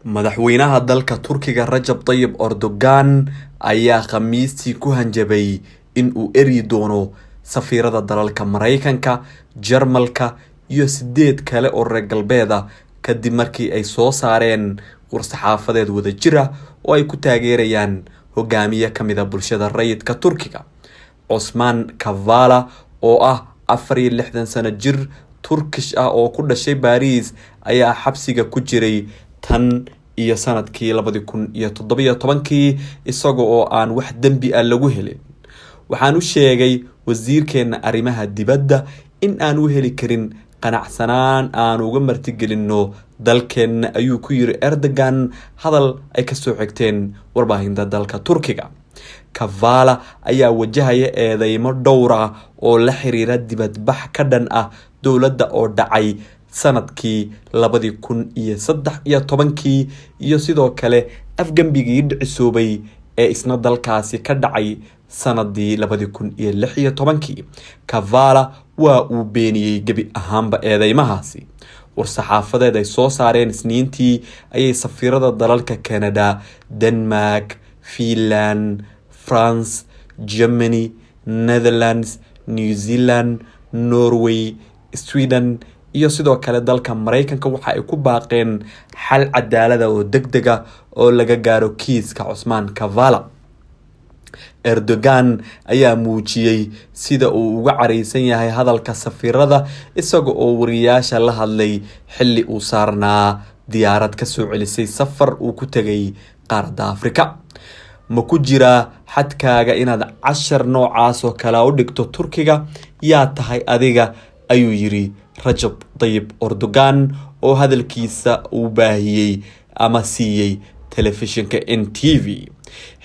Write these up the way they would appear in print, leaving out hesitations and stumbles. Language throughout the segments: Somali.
Madaxweynaha dalka Turkiga Rajab Tayyip Erdogan ayaa Khamiistii ku hanjabay in uu eryi doono safiirada dalalka Mareykanka, Jarmalka iyo sideed kale oo reer galbeed ah kadib markii ay soo saareen war-saxaafadeed wadajir ah oo ay ku taageerayaan hogaamiye ka mid ah bulshada rayidka Turkiga. Cusmaan Kavala oo ah 64 sano jir Turkish ah oo ku dhashay Paris ayaa xabsiga ku jiray tan iyo sanadkii 2017-kii isaga oo aan wax dembi ah lagu helin. Waxaan u sheegay wasiirkeena arrimaha dibadda in aan u heli karin qanacsanaan aan uga martigelinno dalkeenna, ayuu ku yiri Erdogan hadal ay kasoo xigteen warbaahinta dalka Turkiga. Kavala ayaa wajahaya eedeymo dhowr ah oo la xiriira dibadbax ka dhan ah dowladda oo dhacay sanadkii 2013-kii iyo sidoo kale afgembigii dhicisoobay ee isna dalkaasi ka dhacay sanadii 2016-kii. Kavala waa uu beeniyey gebi ahaanba eedeymahaasi. War-saxaafadeed ay soo saareen Isniintii ayay safiirada dalalka Canada, Denmark, Finland, France, Germany, Netherlands, New Zealand, Norway, Sweden iyo sidoo kale dalka Mareykanka waxa ay ku baaqeen xal cadaalada oo degdeg ah oo laga gaaro kiiska Cusmaan Kavala. Erdogan ayaa muujiyey sida uu uga careysan yahay hadalka safiirada isaga oo wariyaasha la hadlay xilli uu saarnaa diyaarad kasoo celisay safar uu ku tegay qaaradda Afrika. Ma ku jiraa xadkaaga inaad cashar noocaas oo kale u dhigto Turkiga? Yaa tahay adiga, ayuu yiri Rajab Tayyip Erdogan oo hadalkiisa uu baahiyey ama siiyey telefishinka NTV.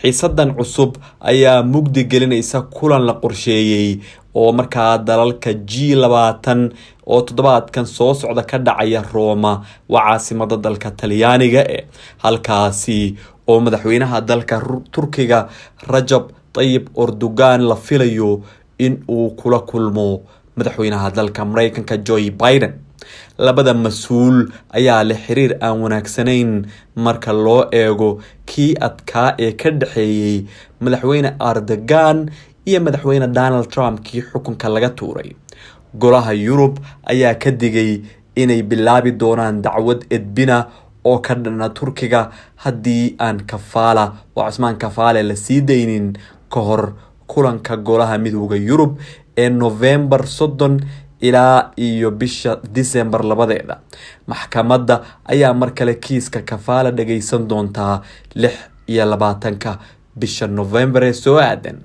Xiisadan cusub ayaa mugdi gelinaysa kulan la qorsheeyey oo markaa dalalka G20 oo toddobaadkan soo socda ka dhacaya Roma, waa caasimada dalka Talyaaniga e, halkaasi oo madaxweynaha dalka Turkiga Rajab Tayyip Erdogan la filayo in uu kula kulmo madaxweynaha dalka Mareykanka Joe Biden. Labada mas-uul ayaa leh xiriir aan wanaagsanayn marka loo eego kii adkaa ee ka dhexeeyey madaxweyne Erdogan iyo madaxweyne Donald Trump kii xukunka laga tuuray. Golaha Yurub ayaa ka digay inay bilaabi doonaan dacwad edbina oo ka dhana Turkiga haddii aan Kafaala, waa Cusmaan Kafaale, la sii daynin ka hor kulanka Golaha Midowda Yurub ee Novembar 30 ilaa iyo bisha December 2-deeda. Maxkamadda ayaa mar kale kiiska Kafaala dhageysan doontaa 26-ka bisha November ee soo aadan.